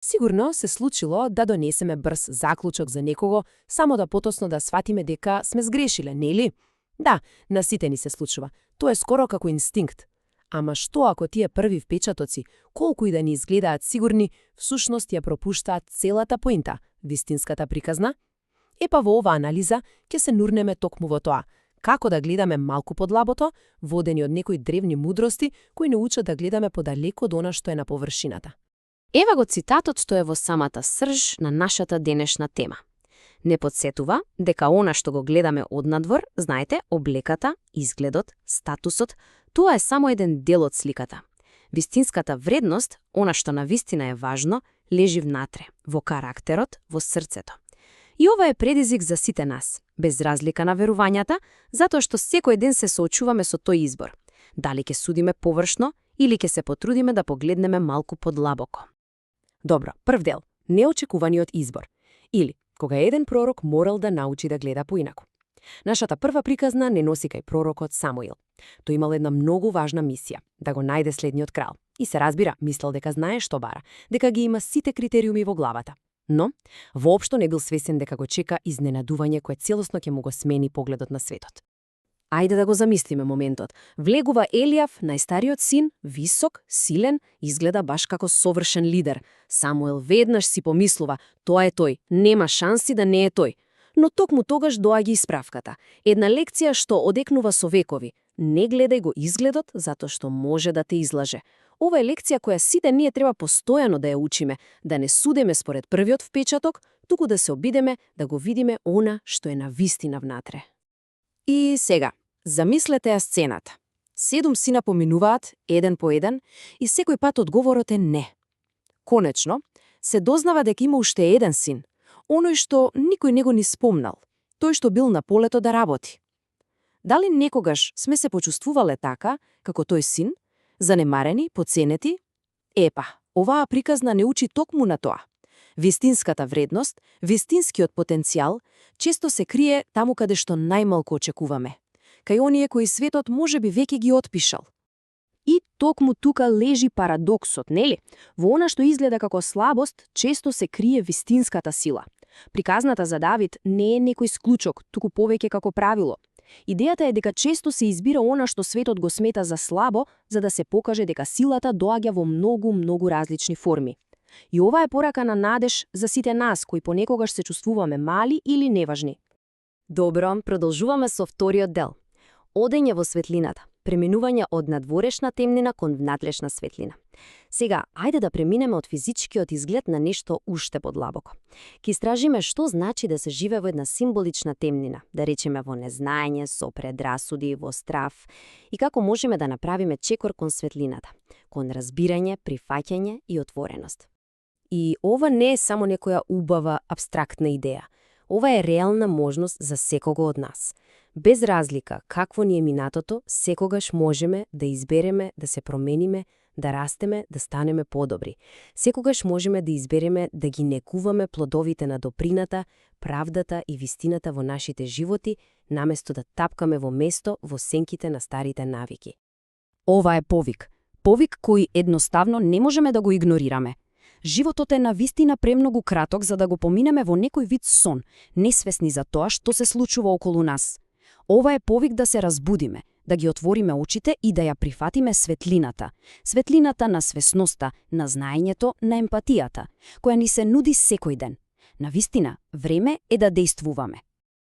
Сигурно се случило да донесеме брз заклучок за некого, само да потосно да сватиме дека сме сгрешиле, нели? Да, на сите ни се случува. Тоа е скоро како инстинкт. Ама што ако тие први впечатоци, колку и да ни изгледаат сигурни, всушност ја пропуштаат целата поинта, вистинската приказна? Епа во оваа анализа ќе се нурнеме токму во тоа, како да гледаме малку подлабото, водени од некои древни мудрости кои не учат да гледаме подалеку од она што е на површината. Ева го цитатот што е во самата срж на нашата денешна тема. Не подсетува дека она што го гледаме однадвор, знаете, облеката, изгледот, статусот, тоа е само еден дел од сликата. Вистинската вредност, она што навистина е важно, лежи внатре, во карактерот, во срцето. И ова е предизвик за сите нас, без разлика на верувањата, затоа што секој ден се соочуваме со тој избор. Дали ќе судиме површно или ќе се потрудиме да погледнеме малку подлабоко. Добро, прв дел – неочекуваниот избор. Или, кога еден пророк морал да научи да гледа поинаку. Нашата прва приказна не носи кај пророкот Самуил. Тој имал една многу важна мисија – да го најде следниот крал. И се разбира, мислел дека знае што бара, дека ги има сите критериуми во главата. Но, воопшто не бил свесен дека го чека изненадување кое целосно ќе му го смени погледот на светот. Ајде да го замислиме моментот. Влегува Елијав, најстариот син, висок, силен, изгледа баш како совршен лидер. Самуел веднаш си помислува, тоа е тој, нема шанси да не е тој. Но токму тогаш доаѓа исправката. Една лекција што одекнува со векови. Не гледај го изгледот, затоа што може да те излаже. Ова е лекција која сите ние треба постојано да ја учиме, да не судеме според првиот впечаток, туку да се обидеме да го видиме она што е навистина внатре. И сега, замислете ја сцената. 7 сина поминуваат, еден по еден, и секој пат одговорот е не. Конечно, се дознава дека има уште еден син, оној што никој не го ни спомнал, тој што бил на полето да работи. Дали некогаш сме се почувствувале така, како тој син, занемарени, поценети? Епа, оваа приказна не учи токму на тоа. Вистинската вредност, вистинскиот потенцијал, често се крие таму каде што најмалку очекуваме. Кај оние кои светот можеби веќе ги отпишал. И токму тука лежи парадоксот, нели? Во она што изгледа како слабост, често се крие вистинската сила. Приказната за Давид не е некој склучок, туку повеќе како правило. Идејата е дека често се избира она што светот го смета за слабо, за да се покаже дека силата доаѓа во многу различни форми. И ова е порака на надеж за сите нас кои понекогаш се чувствуваме мали или неважни. Добро, продолжуваме со вториот дел. Одење во светлината, преминување од надворешна темнина кон внатлешна светлина. Сега, ајде да преминеме од физичкиот изглед на нешто уште подлабоко. Ке истражиме што значи да се живее во една символична темнина, да речеме во незнаење, со предрасуди, во страв, и како можеме да направиме чекор кон светлината, кон разбирање, прифаќање и отвореност. И ова не е само некоја убава, абстрактна идеја. Ова е реална можност за секого од нас. Без разлика какво ни е минатото, секогаш можеме да избереме да се промениме, да растеме, да станеме подобри. Секогаш можеме да избереме да ги некуваме плодовите на доприната, правдата и вистината во нашите животи, наместо да тапкаме во место во сенките на старите навики. Ова е повик. Повик кој едноставно не можеме да го игнорираме. Животот е навистина премногу краток за да го поминеме во некој вид сон, несвесни за тоа што се случува околу нас. Ова е повик да се разбудиме, да ги отвориме очите и да ја прифатиме светлината. Светлината на свесноста, на знаењето, на емпатијата, која ни се нуди секој ден. Навистина, време е да действуваме.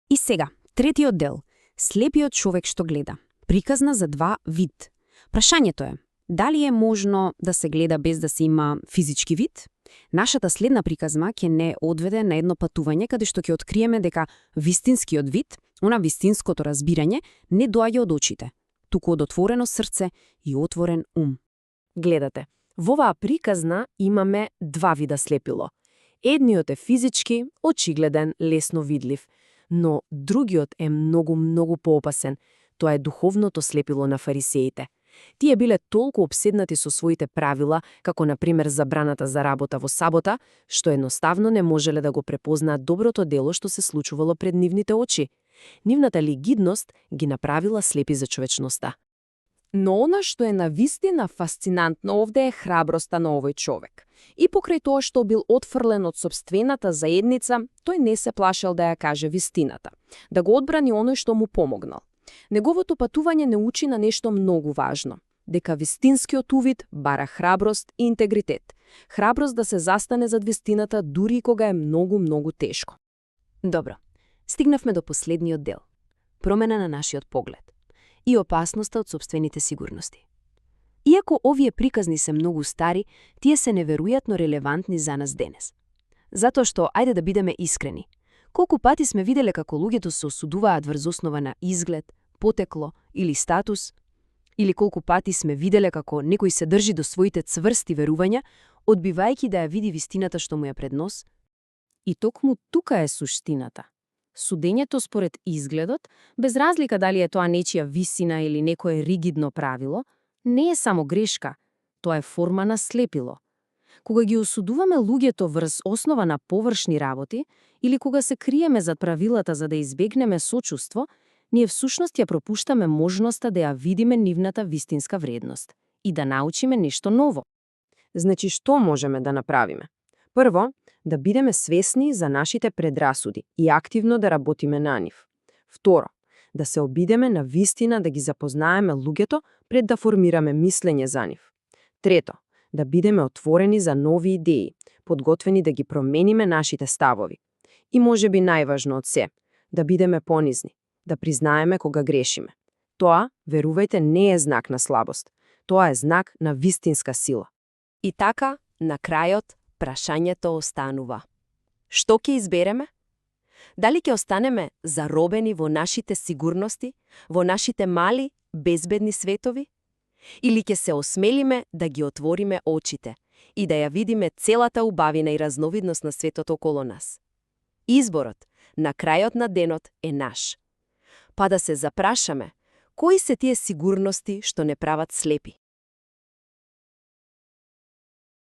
И сега, третиот дел. Слепиот човек што гледа. Приказна за два вид. Прашањето е, дали е можно да се гледа без да се има физички вид? Нашата следна приказна ќе не одведе на едно патување каде што ќе откриеме дека вистинскиот вид, она вистинското разбирање, не доаѓа од очите, туку од отворено срце и отворен ум. Гледате, во оваа приказна имаме два вида слепило. Едниот е физички, очигледен, лесно видлив, но другиот е многу поопасен. Тоа е духовното слепило на фарисеите. Тие биле толку обседнати со своите правила, како например забраната за работа во сабота, што едноставно не можеле да го препознаат доброто дело што се случувало пред нивните очи. Нивната лигидност ги направила слепи за човечноста. Но она што е навистина фасцинантно овде е храброста на овој човек. И покрај тоа што бил отфрлен од собствената заедница, тој не се плашел да ја каже вистината, да го одбрани оној што му помогнал. Неговото патување не учи на нешто многу важно, дека вистинскиот увид бара храброст и интегритет. Храброст да се застане зад вистината дури кога е многу тешко. Добро, стигнавме до последниот дел. Промена на нашиот поглед и опасноста од собствените сигурности. Иако овие приказни се многу стари, тие се неверојатно релевантни за нас денес. Затоа што, ајде да бидеме искрени, колку пати сме виделе како луѓето се осудуваат врз основа на изглед, потекло или статус, или колку пати сме виделе како некој се држи до своите цврсти верувања, одбивајќи да ја види вистината што му е пред нос. И токму тука е суштината. Судењето според изгледот, без разлика дали е тоа нечија висина или некое ригидно правило, не е само грешка, тоа е форма на слепило. Кога ги осудуваме луѓето врз основа на површни работи или кога се криеме зад правилата за да избегнеме сочувство, ние всушност ја пропуштаме можноста да ја видиме нивната вистинска вредност и да научиме нешто ново. Значи, што можеме да направиме? Прво, да бидеме свесни за нашите предрасуди и активно да работиме на нив. Второ, да се обидеме на вистина да ги запознаеме луѓето пред да формираме мислење за нив. Трето, да бидеме отворени за нови идеи, подготвени да ги промениме нашите ставови. И можеби најважно од се, да бидеме понизни, да признаеме кога грешиме. Тоа, верувајте, не е знак на слабост. Тоа е знак на вистинска сила. И така, на крајот, прашањето останува. Што ќе избереме? Дали ќе останеме заробени во нашите сигурности, во нашите мали, безбедни светови? Или ќе се осмелиме да ги отвориме очите и да ја видиме целата убавина и разновидност на светот околу нас? Изборот на крајот на денот е наш. Па да се запрашаме, кои се тие сигурности што не прават слепи?